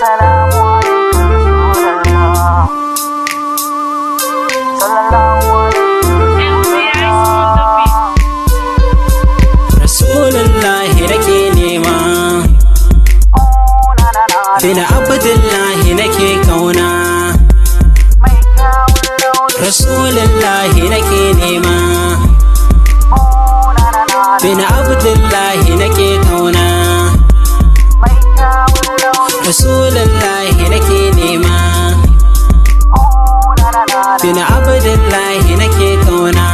Assalamu alaikum Rasulallah. Sallallahu alaihi Rasulallah. Rasulullahi nake nema. Oh, na na na na. Bin Abdullahi nake kauna. Mai kyawun launi. Rasulullahi nake nema. Oh, na na na na. Bin Abdullahi nake kauna. Mai kyawun launi. Rasulullahi nake nema. Oh, na na na na. Bin Abdullahi nake kauna.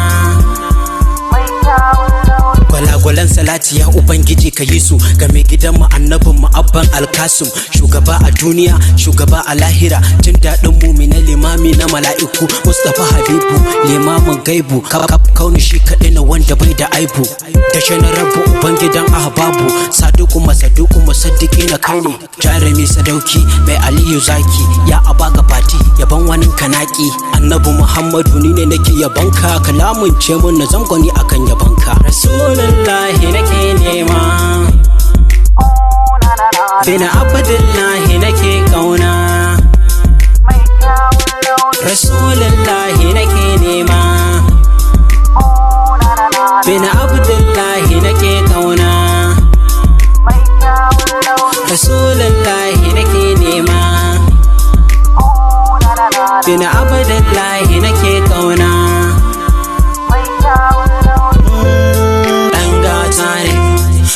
Mai kyawun launi. Gwalagwalan salati, ya Ubangiji, ka yi su ga mai gidan mu, annabin mu, abban Alkasim, shugaba a duniya, shugaba a lahira, jin daɗin mumina, limami na mala'iku, Mustapha Habibu, limamin gaibu, kaf kauni, shi kaɗai na wanda bai da aibu, da shi na rabu ubangidan ahbabu, saduku masaduku musaddiki na kai ne jarumi sadauki mai Aliyu zaki, ya abaga fati yaban wani kanaki, Annabi Muhammadu, ni ne nake yabanka, kalamun ce mun na zangoni akan yabanka. Rasulullahi nake nema. Oh, na na na na. Bin Abdullahi nake kauna. Mai kyawun launi. Rasulullahi nake nema. Oh, na na na na. Bin Abdullahi nake kauna. Mai kyawun launi. Rasulullahi nake nema. Oh, na na na na. Bin Abdullahi nake kauna. Mai kyawun launi. Dan gata ne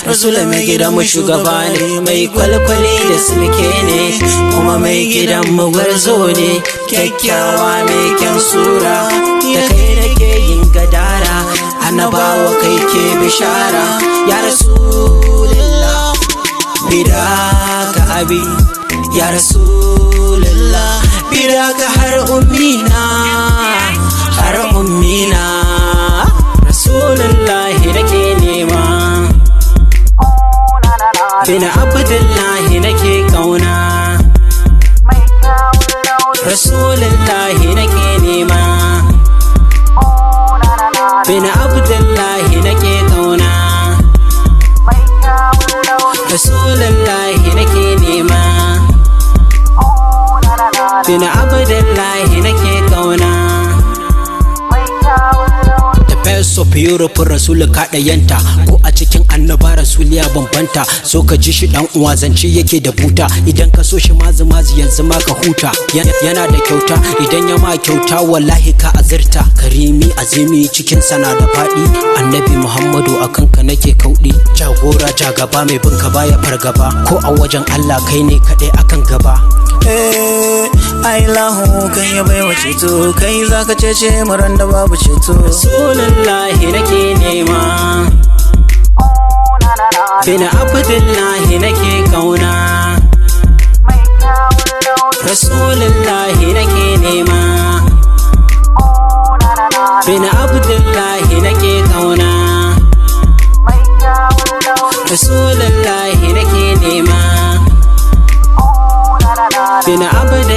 Rasula, mai gidan mu, shugaba ne, mai kwalkwali da silke ne, kuma mai gidan mu gwarzo ne, kyakkyawa mai kyan sura, da kai nake yin gadara, annabawa kai ke bishara, ya Rasulullah, bidaka abi, ya Rasulullah, bidaka har ummina, har ummina. Rasulullahi nake nema. Oh, na na na na. Bin Abdullahi nake kauna. Mai kyawun launi. Rasulullahi nake nema. Oh, na na na na. Bin Abdullahi nake kauna. Mai kyawun launi. Rasulullahi nake nema. Oh, na na na na. Bin Abdullahi nake kauna. Mai kyawun launi. The best of Europe, Rasulu kaɗayanta, ko a cikin annaba Rasulu ya bambanta. So ka ji shi dan uwa, zance yake da buta, idan ka so shi mazi mazi yanzu ma ka huta. Yana da kyauta, idan ya ma kyauta wallahi ka azurta. Karimi azimi, cikin sana da faɗi, Annabi Muhammadu, akan ka nake kauɗi, jagora jagaba, mai bin ka baya fargaba, ko a wajen Allah kai ne kaɗai akan gaba. Eh, ai lahu kai ya baiwa ceto, kai zaka cece mu ran da babu ceto. Rasulullahi nake nema. Oh, na na na na. Bin Abdullahi nake kauna. Mai kyawun launi. Rasulullahi nake nema. Oh, na na na na. Bin Abdullahi nake kauna. Mai kyawun launi. Rasulullahi nake nema. Oh, na na na na. Bin Abdullahi.